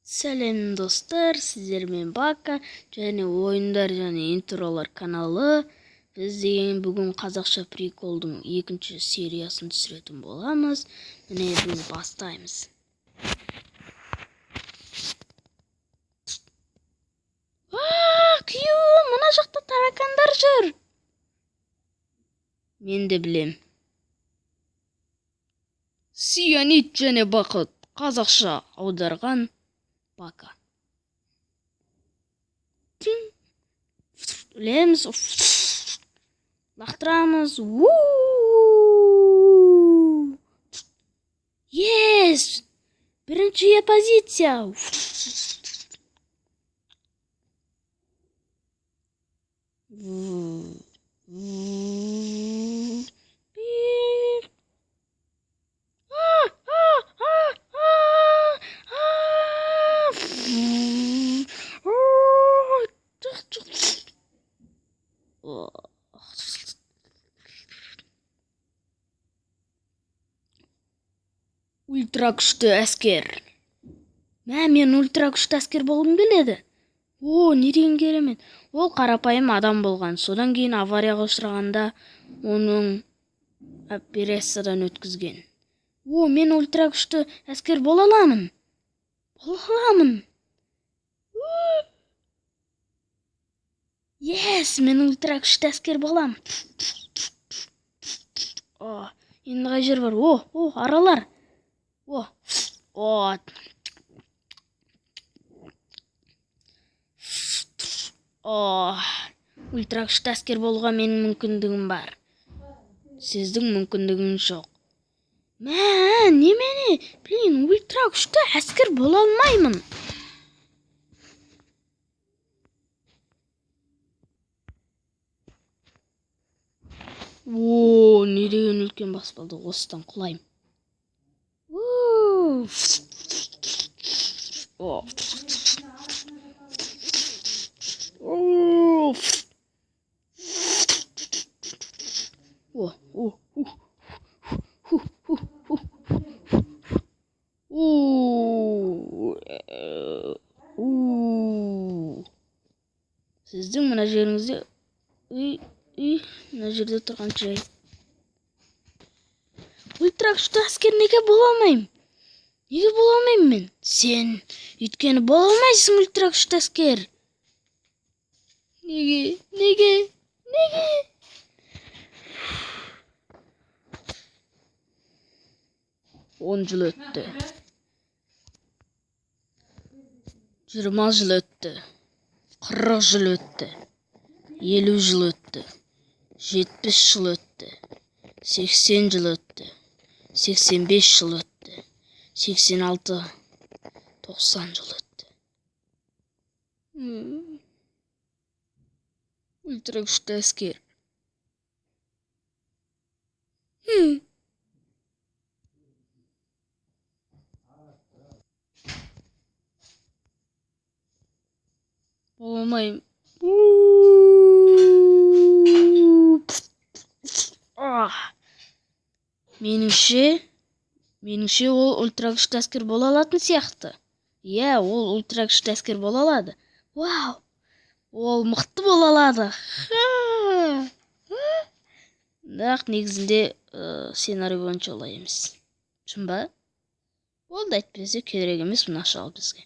Сәлем достар, сіздермен Бака және ойындар және интролар каналы. Біз деген бүгін қазақша приколдың екінші сериясын түсіретін боламыз. Міне біз бастаймыз. Күйеуім, мына жақта таракандар жүр. Мен де білем. Цианид және бақыт қазақша аударған Бака. Ілеміз, лақтырамыз. Ес! Бірінші позиция. Ультра күшті әскер. Мә, мен ультра күшті әскер болғым келеді. О, не деген керемет. Ол қарапайым адам болған. Содан кейін аварияға ұшырағанда оның операциядан өткізген. О, мен ультра күшті әскер бола аламын. Бола аламын. Ес, мен ультра күшті әскер болам. О, енді қай жер бар? О, о, аралар. О, о. О, ультра күшті әскер болуға менің мүмкіндігім бар. Сіздің мүмкіндігіңіз жоқ. Мә, немене? Блин, ультра күшті әскер бола алмаймын. О, не деген үлкен баспалдақ, осыдан құлаймын. О. О. О, о, ху, ху, ху, ху. У. Сіздің мына жеріңізде үй, үй, мына жерде тұрған жай. Ультра күшті әскер неге бола алмаймын? Неге бола алмаймын мен? Сен өйткені бола алмайсың ультра күшті әскер. Неге? Неге? Неге? 10 жыл өтті. 20 жыл өтті. 40 жыл өтті. 50 жыл өтті. 70 жыл өтті. 80 жыл өтті. 85 жыл өтті. 86, 90 жыл өтті. Ультра күшті әскер. Бола алмаймын. Меніңше ол ультра күшті әскер бола алатын сияқты. Иә, ол ультра күшті әскер бола алады. Вау! Ол мықты бола алады. Бірақ негізінде сценарий бойынша олай емес. Шын ба? Ол да әйтпесе керек емес мына шал бізге.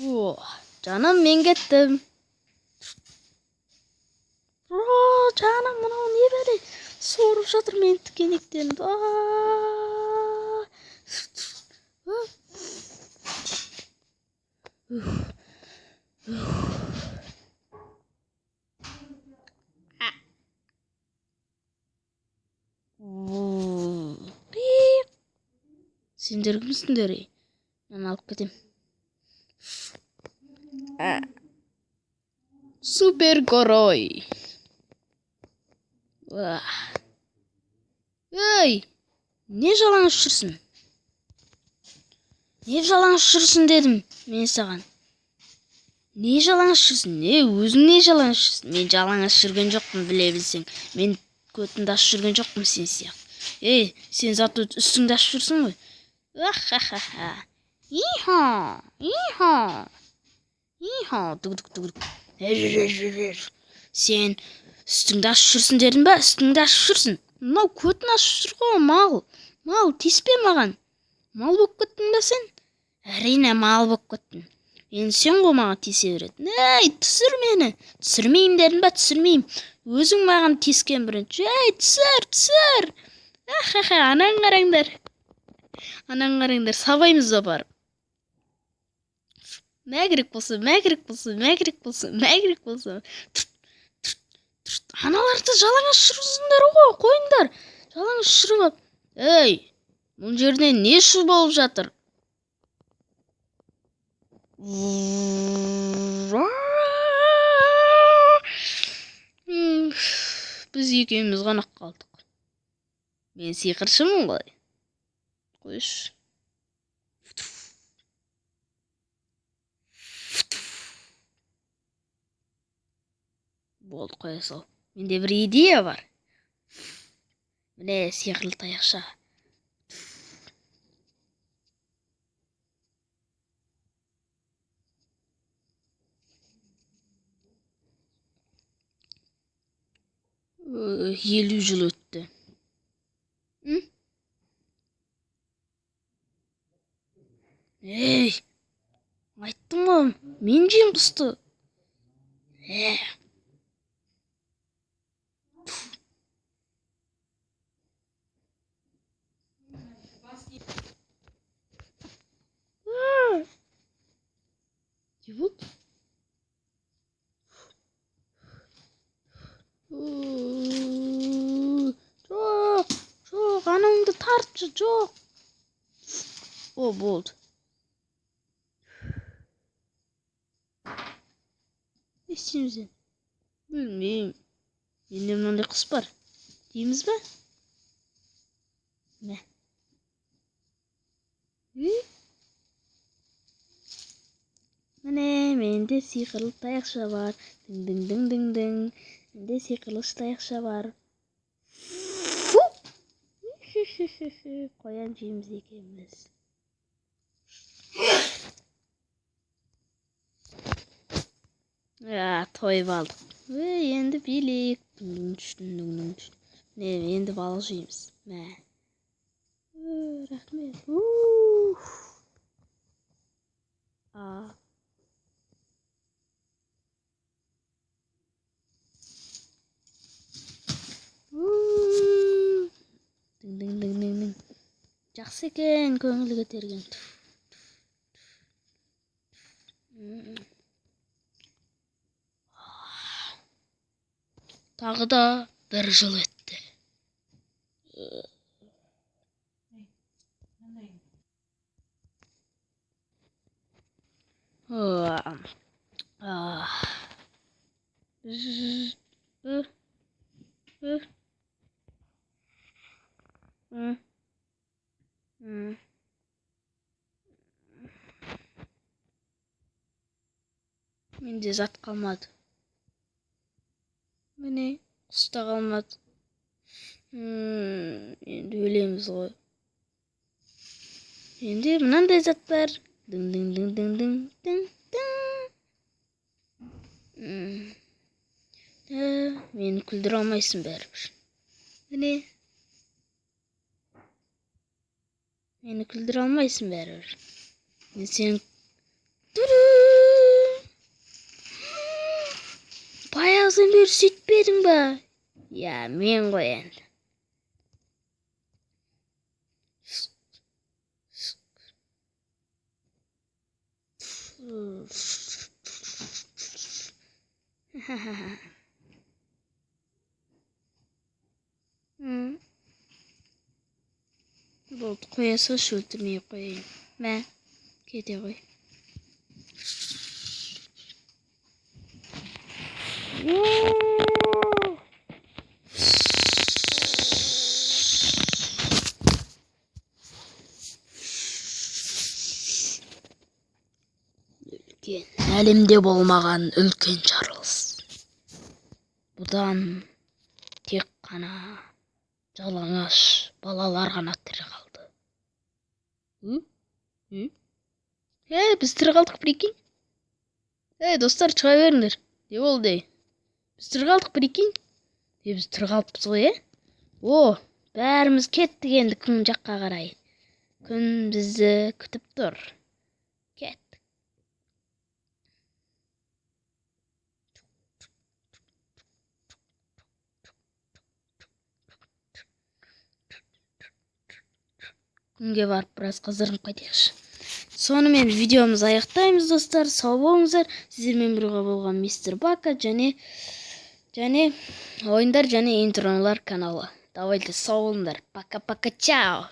О, жаным, мен кеттім. О, жаным, мынау не бәле? Сорып жатыр менің тікенектерімді. Сендер кімсіңдер? Мен алып кетем. Супер горой. Ей, не жалаңаш жүрсің? Не жалаңаш жүрсің дедім мен саған. Не жалаңаш жүрсің? Не, өзің не жалаңаш жүрсің? Мен жалаңаш жүрген жоқпын, біле білсең. Мен көтімді ашып жүрген жоқпын сен сияқты. Ей, сен зато үстіңді ашып жүрсің ғой. Ха-ха-ха. Иха, иха. Иха, дук-дук-дук. Сен үстіңді ашып жүрсің дедің ба? Үстіңді ашып жүрсің. Мынау көтін ашып жүр ғой, мал. Мал, тиіспе маған. Мал болып кеттің ба сен? Әрине, мал болып кеттің. Енді сен ғой маған тиісе беретін. Ей, түсір мені. Түсірмеймін дедің ба? Түсірмеймін. Өзің маған тиіскен бірінші. Ей, түсір, түсір. Ахаха, анан қараңдар. Анан қараңдар, сабаймыз ба барып. Мә керек болса, мә керек болса, мә керек болса, мә керек болса. Аналарды жалаңаш жүргізіңдер ғой, қойыңдар. Жалаңаш жүріп алып. Ей, бұл жерде не шу болып жатыр? Біз екеуміз ғана қалдық. Мен сиқыршымын ғой. Қойшы. Болды, қоя сал. Менде бір идея бар. Міне сиқырлы таяқша. 50 жыл өтті. Ей, айттым ғой, мен жеймін құсты. Не болды? Жоқ, жоқ, анаңды тартшы, жоқ. О, болды. Не істейміз енді? Білмеймін. Менде мынандай құс бар. Дейміз ба? Мә. Міне, менде сиқырлы таяқша бар. Дың-дың-дың-дың-дың. Менде сиқырлы таяқша бар. Фу! Қоян жейміз екенбіз. Тойып алдық. Енді билейік. Міне, енді балық жейміз. Мә. Рахмет. Дың-дың-дың-дың-дың. Жақсы екен, көңіл көтерген. Тағы да бір жыл өтті. Менде зат қалмады. Міне, құс та қалмады. Енді өлеміз ғой. Енді мынандай зат бар. Дың-дың-дың-дың-дың-дың-дың. Мені күлдіре алмайсың бәрібір. Міне. Мені күлдіре алмайсың бәрібір. Мен сені... Баяғыдан бері сөйтпедің ба? Я, мен ғой енді. Болды, қоя салшы, өлтірмей қояйын. Мә, кете ғой. Үлкен Әлемде болмаған үлкен жарылыс. Бұдан тек қана жалаңаш балалар ғана тірі қалды. Ей, біз тірі қалдық, прикинь. Ей, достар, шыға беріңдер. Не болды, ей? Біз тірі қалдық, прикинь. Е, біз тірі қалыппыз ғой, е? О, бәріміз кеттік енді күн жаққа қарай. Күн бізді күтіп тұр. Кеттік. Күнге барып біраз қыздырынып қайтайықшы. Сонымен видеомызды аяқтаймыз, достар. Сау болыңыздар. Сіздермен бірге болған Мистер Бака және ойындар және интролар каналы. Давайте, сау болыңдар. Пока-пока, чао.